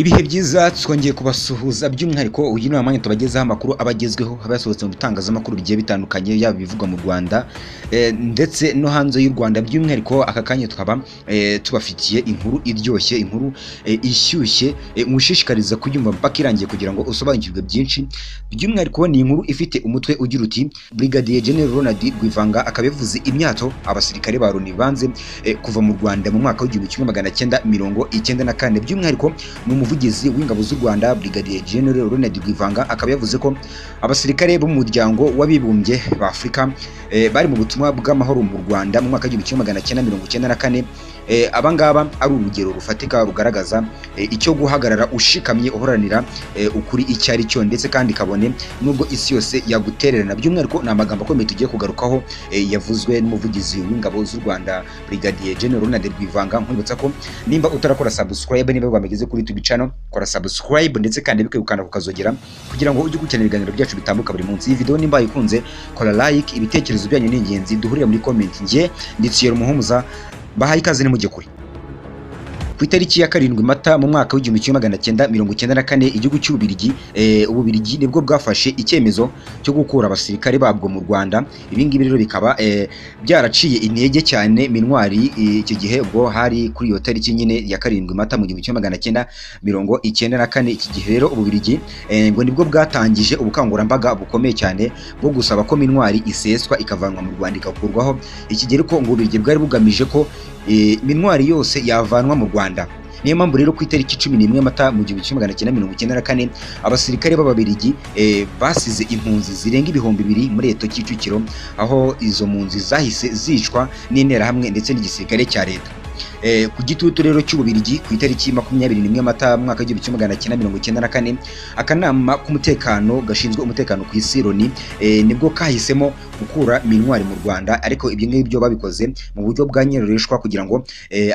Ibihe byiza, twongeye kubasuhuza. By'umwihariko uyu ni umwanya tubagezaho amakuru aba agezweho, aba yasohotse mu bitangazamakuru bigiye bitandukanye, yaba ibivugwa mu Rwanda ndetse no hanze y'u Rwanda. By'umwihariko aka kanya tukaba tubafitiye inkuru iryoshye, inkuru ishyushye, mushishikariza kuyumva mpaka irangiye kugira ngo usobanukirwe byinshi. By'umwihariko ni inkuru ifite umutwe ugira uti: "Brigadier General Ronald Rwivanga akaba yavuze imyato abasirikare ba Loni banze kuva mu Rwanda mu mwaka wa 1994." By'umwihariko ni umuvugizi w'ingabo z'u Rwanda, Brigadier General Ronald Rwivanga, akaba yavuze ko abasirikare b'umuryango w'abibumbye ba Afurika bari mu butumwa bw'amahoro mu Rwanda mu mwaka wa 1994, abangaba ari urugero rufatika rugaragaza icyo guhagarara ushikamye uharanira ukuri icyo ari cyo, ndetse kandi kabone nubwo isi yose yagutererana. By'umwihariko ni amagambo akomeye tugiye kugarukaho, yavuzwe n'umuvugizi w'ingabo z'u Rwanda, Brigadier General Ronald Rwivanga. Nkwibutsa ko nimba utarakora subscribe, niba wamegeze kuri YouTube channel, kora subscribe ndetse kandi bikegukana kukazogera kugira ngo ujye ukurikirana ibiganiro byacu bitambuka buri munsi. Iyi video nimba ikunze, kora like. Ibitekerezo byanyu ni ingenzi, duhurire muri comment. Njye nditsiyera umuhumuza, bahaye ikaze, nimujye kure. Ku itariki ya 7 Mata mu mwaka wa 1994, igihugu cy'Ububirigi, Ububirigi nibwo bwafashe icyemezo cyo gukura abasirikare babwo mu Rwanda. Ibi ngibi rero bikaba byaraciye intege cyane MINUAR icyo gihe. Ubwo hari kuri iyo tariki nyine ya 7 Mata mu 1994. Iki gihe rero Ububirigi ngo nibwo bwatangije ubukangurambaga bukomeye cyane bwo gusaba ko MINUAR iseswa, ikavanwa mu Rwanda, igakurwaho. Iki gihe ariko ngo Ububirigi bwari bugamije ko MINUAR yose yavanwa mu Rwanda. Niyo mpamvu rero ku itariki 11 Mata mu 1994, abasirikare b'Ababirigi basize impunzi zirenga 2000 muri Eto Kicukiro, aho izo mpunzi zahise zicwa n'Interahamwe ndetse n'igisirikare cya leta. Ku gitutu rero cy'Ububirigi, ku itariki 21 Mata mu mwaka wa 1994, akanama k'umutekano gashinzwe umutekano ku isi, Loni, nibwo kahisemo gukura MINUAR mu Rwanda. Ariko ibyo ngibyo babikoze mu buryo bwa nyirarureshwa kugira ngo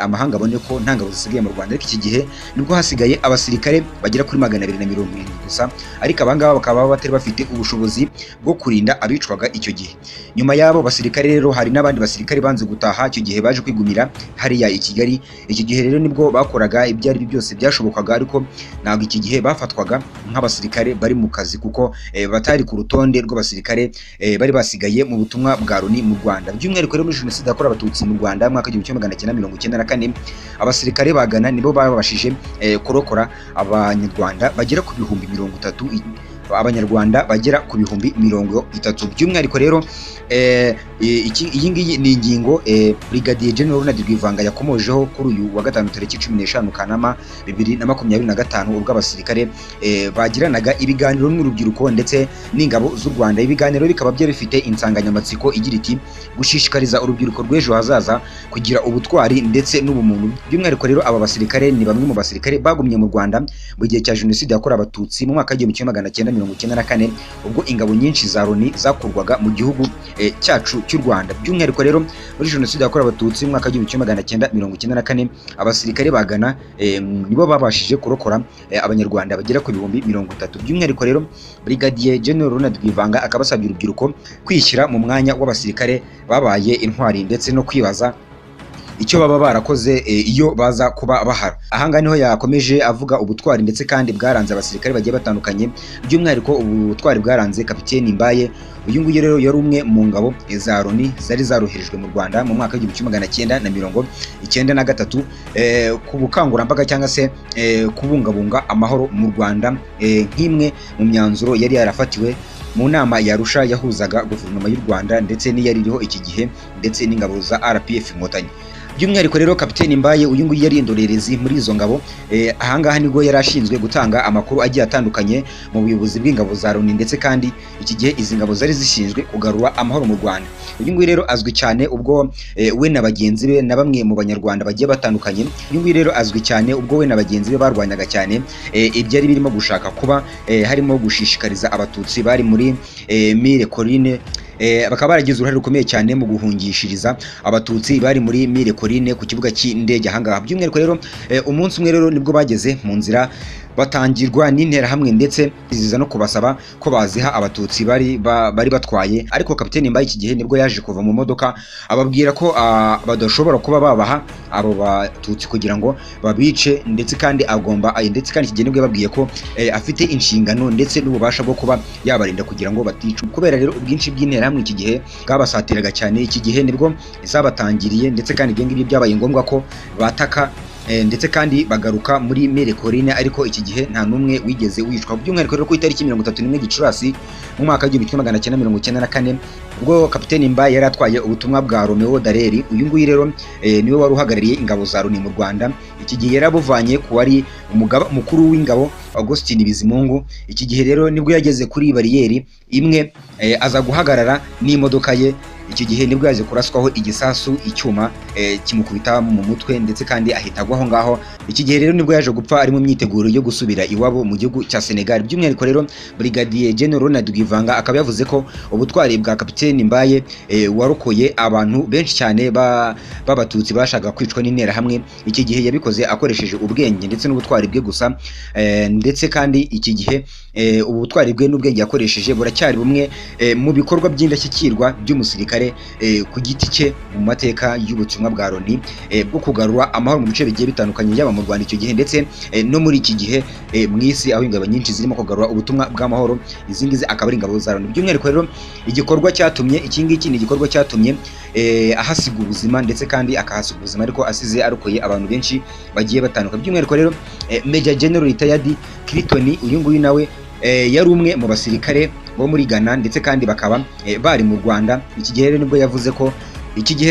amahanga abone ko nta ngabo zisigaye mu Rwanda. Ariko iki gihe nibwo hasigaye abasirikare bagera kuri 270 gusa, ariko abangaba bakaba batari bafite ubushobozi bwo kurinda abicwaga icyo gihe. Nyuma y'abo basirikare rero, hari n'abandi basirikare banze gutaha icyo gihe, baje kwigumira hariya i Kigali. Iki gihe rero nibwo bakoraga ibyo ari byo byose byashobokaga, ariko ntabwo iki gihe bafatwaga nk'abasirikare bari mu kazi, kuko batari ku rutonde rw'abasirikare bari basigaye mu butumwa bwa Loni mu Rwanda. By'umwihariko rero muri Jenoside yakorewe Abatutsi mu Rwanda mu mwaka wa 1994, abasirikare ba Ghana nibo babashije kurokora Abanyarwanda bagera ku 30,000, Abanyarwanda bagera ku 30,000. By'umwihariko rero iyi ngiyi ni ingingo Brigadier General Ronald Rwivanga yakomojeho kuri uyu wa gatanu tariki 15 Kanama 2025, ubwo abasirikare bagiranaga ibiganiro n'urubyiruko ndetse n'ingabo z'u Rwanda. Ibiganiro bikaba byari bifite insanganyamatsiko igira iti: "Gushishikariza urubyiruko rw'ejo hazaza kugira ubutwari ndetse n'ubumuntu." By'umwihariko rero aba basirikare ni bamwe mu basirikare bagumye mu Rwanda mu gihe cya Jenoside yakorewe Abatutsi mu mwaka wa 1994, ubwo ingabo nyinshi za Loni zakurwaga mu gihugu cyacu cy'u Rwanda. By'umwihariko rero muri Jenoside yakorewe Abatutsi mu mwaka wa 1994, abasirikare ba Ghana nibo babashije kurokora Abanyarwanda bagera ku 30,000. By'umwihariko rero Brigadier General Ronald Rwivanga akaba asabye urubyiruko kwishyira mu mwanya w'abasirikare babaye intwari, ndetse no kwibaza icyo baba barakoze iyo baza kuba bahara. Ahangaha niho yakomeje avuga ubutwari ndetse kandi bwaranze abasirikare bagiye batandukanye, by'umwihariko ubutwari bwaranze Kapiteni Mbaye. Uyu nguyu rero yari umwe mu ngabo za Loni zari zaroherejwe mu Rwanda mu mwaka wa 1993 ku bukangurambaga cyangwa se kubungabunga amahoro mu Rwanda, nk'imwe mu myanzuro yari yarafatiwe mu nama ya Arusha yahuzaga guverinoma y'u Rwanda ndetse n'iyari iriho iki gihe ndetse n'ingabo za RPF Inkotanyi. By'umwihariko rero Kapiteni Mbaye uyu nguyu yari indorerezi muri izo ngabo. Ahangaha nibwo yari ashinzwe gutanga amakuru agiye atandukanye mu buyobozi bw'ingabo za Loni, ndetse kandi iki gihe izi ngabo zari zishinzwe kugarura amahoro mu Rwanda. Uyu nguyu rero azwi cyane ubwo we na bagenzi be na bamwe mu Banyarwanda bagiye batandukanye. Uyu nguyu rero azwi cyane ubwo we na bagenzi be barwanyaga cyane ibyari birimo gushaka kuba, harimo gushishikariza Abatutsi bari muri Mille Collines, bakaba baragize uruhare rukomeye cyane mu guhungishiriza Abatutsi bari muri Mille Collines ku kibuga cy'indege ahangaha. By'umwihariko rero umunsi umwe rero nibwo bageze mu nzira. Batangirwa n'Interahamwe, ndetse ziza no kubasaba ko baziha Abatutsi bari batwaye. Ariko Kapiteni Mbaye iki gihe nibwo yaje kuva mu modoka, ababwira ko badashobora kuba babaha abo Batutsi kugira ngo babice, ndetse kandi iki gihe nibwo yababwiye ko afite inshingano ndetse n'ububasha bwo kuba yabarinda kugira ngo baticwa. Kubera rero ubwinshi bw'Interahamwe iki gihe bwabasatiraga cyane, iki gihe nibwo zabatangiriye, ndetse kandi ibyo ngibyo byabaye ngombwa ko bataka, ndetse kandi bagaruka muri Mille Collines, ariko iki gihe nta n'umwe wigeze wicwa. By'umwihariko rero, ku itariki 31 Gicurasi mu mwaka w'1994, ubwo Kapiteni Mbaye yari atwaye ubutumwa bwa Romeo Dallaire, uyu nguyu rero niwe wari uhagarariye ingabo za Loni mu Rwanda. Iki gihe yarabuvanye ku wari umugaba mukuru w'ingabo, Augustin Bizimungu. Iki gihe rero nibwo yageze kuri bariyeri imwe, aza guhagarara n'imodoka ye. Icyo gihe nibwo yaje kuraswaho igisasu, icyuma kimukubita mu mutwe, ndetse kandi ahita agwa aho ngaho. Iki gihe rero nibwo yaje gupfa ari mu myiteguro yo gusubira iwabo mu gihugu cya Senegal. By'umwihariko rero, Brigadier General Ronald Rwivanga akaba yavuze ko ubutwari bwa Kapiteni Mbaye warokoye abantu benshi cyane b'Abatutsi bashaka kwicwa n'Interahamwe, iki gihe yabikoze akoresheje ubwenge ndetse n'ubutwari bwe gusa, ndetse kandi iki gihe ubu butwari bwe n'ubwenge yakoresheje buracyari bumwe mu bikorwa by'indashyikirwa by'umusirikare ku giti cye mu mateka y'ubutumwa bwa Loni bwo kugarura amahoro mu bice bigiye bitandukanye, yaba mu Rwanda icyo gihe ndetse no muri iki gihe mu isi, aho ingabo nyinshi zirimo kugarura ubutumwa bw'amahoro, izi ngizi akaba ari ingabo za Loni. By'umwihariko rero, igikorwa cyatumye iki ngiki ni igikorwa cyatumye ahasiga ubuzima, ndetse kandi akahasiga ubuzima ariko asize arokoye abantu benshi bagiye batandukanye. By'umwihariko rero, Major General Retired Clinton, uyu nguyu nawe yari umwe mu basirikare bo muri Ghana, ndetse kandi bakaba bari mu Rwanda. Iki gihe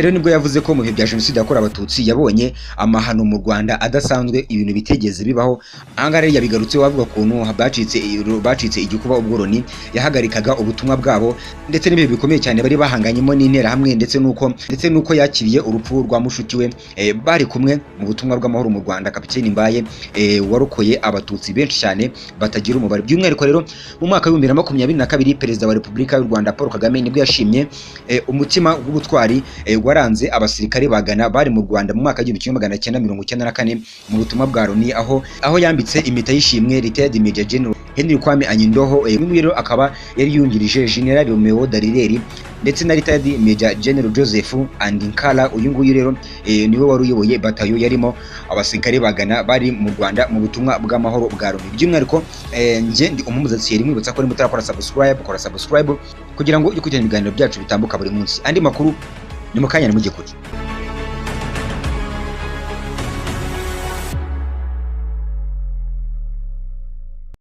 rero nibwo yavuze ko mu bihe bya Jenoside yakorewe Abatutsi yabonye amahano mu Rwanda adasanzwe, ibintu bitigeze bibaho. Ahangaha rero yabigarutseho avuga ukuntu bacitse igikuba ubwo Loni yahagarikaga ubutumwa bwabo, ndetse n'ibihe bikomeye cyane bari bahanganyemo n'Interahamwe, ndetse n'uko yakiriye urupfu rwa mushuti we bari kumwe mu butumwa bw'amahoro mu Rwanda, Kapiteni Mbaye warokoye Abatutsi benshi cyane batagira umubare. By'umwihariko rero, mu mwaka w'2022, Perezida wa Repubulika y'u Rwanda Paul Kagame nibwo yashimye umutima w'ubutwari waranze abasirikare ba Ghana bari mu Rwanda mu mwaka w'1994 mu butumwa bwa Loni, aho yambitse impeta y'ishimwe Retired Major General Henry Kwame Anyindoho. Uyu nguyu rero akaba yari yungirije General Romeo Dallaire, ndetse na Retired Major General Joseph Andinkala. Uyu nguyu rero niwe wari uyoboye batayo yarimo abasirikare ba Ghana bari mu Rwanda mu butumwa bw'amahoro bwa Loni. By'umwihariko, njye ndi Umuhumuza Thierry, mwibutsa ko nimba utarakora subscribe, kora subscribe kugira ngo ujye ukurikirana ibiganiro byacu bitambuka buri munsi. Andi makuru ni mu kanya, nimujye kure.